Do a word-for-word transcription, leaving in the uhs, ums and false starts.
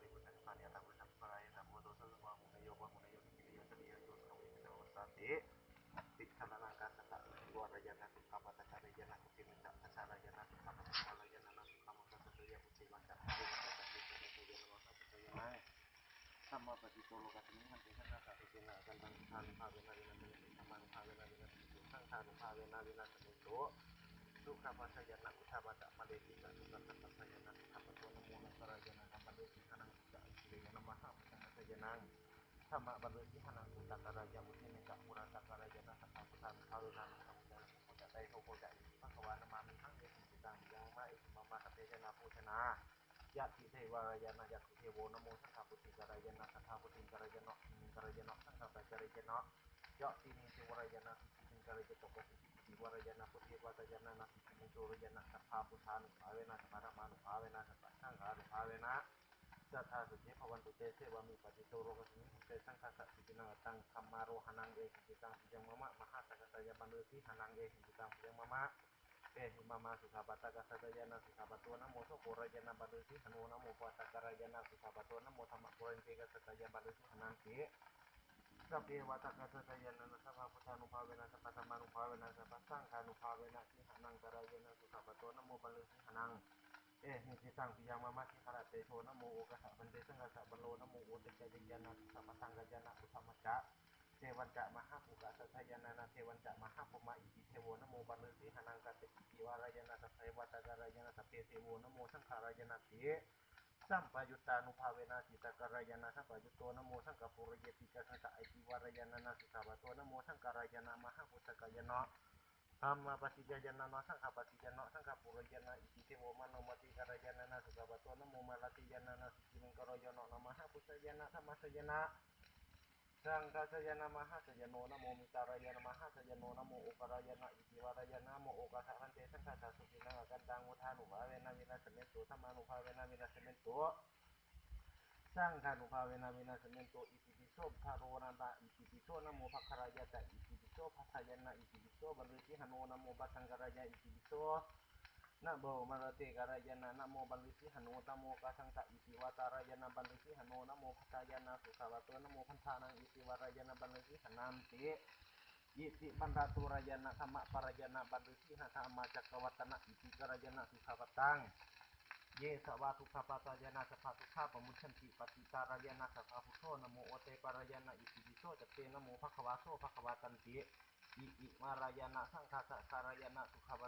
Buddhasāni aṭṭha buddha parāyana buddho sasvā hunayo pāhunayo nikiriyo sariyo sukhavihayo sati. Tikkhaṇaṃ kassata vārayana sukhapattakarayana kuthimita kasarayana sukhapattakarayana sukhamakassataya buddhimaccakkhayana sukhapattakarayana mahapajayana. Sammāpattito lokasmiṃ bhante saṅghassa sukena akantaṃ buddhānubhāvena vināsamentu dhammānubhāvena vināsamentu saṅghānubhāvena vināsamentu. Sukhapaccayana uddhamadhammalesi ca sukhasampassayana sukhapato namo nakkharayana dhammalesi hanaṃ sukha aggirayana mahābhujangajayanaṃ dhammabalesi hanaṃ uttakaraya uddimika purattakarayana sabbabudhānubhāvena namo sammāsambuddhassa bhagavatā namo buddhassa. Iti bhagavā namāmihaṃ. Ehi cittaṃ piyaṃ mama, ehi mama sabbe janā pūjanā. Ñātidevārayana ñātidevo namo saṅghabuddhikārayana sabbabudhikārayano dhammikārayano saṅghapatthikārayano. Ñātimiddevārayana siddhimaṅgalayatto pasiddhi iddhivārayana buddhivārayana natthi kiñci vārayana sabbabudhānubhāvena sabbadhammānubhāvena sabbasaṅghānubhāvena sadā sotthī bhavantu te. Sevāmi pattito lokasmiṃ bhante saṅghassa sukena akantaṃ dhammārohanaṃ. Ehi cittaṃ piyaṃ mama mahāsaṅghassāya balesi hanaṃ. Ehi cittaṃ piyaṃ mama, ehi mama sukhapattakarayana sukhapato namo sokārayana balesi hano namo pattakarayana sukhapato namo dhammapūrentikasatthāya balesi hanaṃ ti. Sabbe vātakasatthāya sabbabudhānubhāvena sabbadhammānubhāvena sabbasaṅghānubhāvena sīhanaṅkarayana sukhapato namo balesi hanaṃ. Ehi cittaṃ piyaṃ mama sīharatejo namo okāsa bhante saṅghassa balo namo ottacayāna sukhapattañcayāna uddhamanca devañca mahāpurisasatthāya nānadevañca mahābrahmā iti devo namo balesi hanaṃ. Kate iddhivārayana sabbe vātakārayana sabbe devo namo saṅgharāyana ti. Sampayuttānubhāvena cittakārayana sampayutto namo saṅghapurisasatthāya iddhivārayana sukhapato namo saṅgharāyana mahāpurisaṅgharāyana dhammapatiñcayāna saṅghapattiyāna saṅghapurisasatthāya iti devo manomatikārayana sukhapato namo māratīyāna siddhimaṅgalayāna mahāpurisayāna dhammasayāna saṅghasayāna mahāsayāno namo mittarāya mahāsayāno namo okārāya iddhivārāya namo okāsa bhante saṅghassa sukena akantaṃ buddhānubhāvena vināsamentu dhammānubhāvena vināsamentu saṅghānubhāvena vināsamentu. Itipi so buddharorana. Itipi so namo bhāgarāya ca. Itipi so bhāgayāna. Itipi so balesi hano namo pattaṅkārāya. Itipi so namo māratīkārāya namo balesi hano namo kāsañca iddhivārāya balesi hano namo bhaddāya sukhapato namo bhaddānaṃ iddhivārāya balesi hanaṃ ti. Iti pañcattarāya dhammapārāya balesi hana dhammacakkavattana iddhikārāya sukhapattaṃ. Ye sāvā dukkhappattā sabbadukkha pamuccanti. Pattitārāya sabbabuddho namo ottapārāya. Itipi so catte namo bhagavā. So bhagavā tanti. Iddhivārāya saṅghassa kārāya sukhapattaṃ.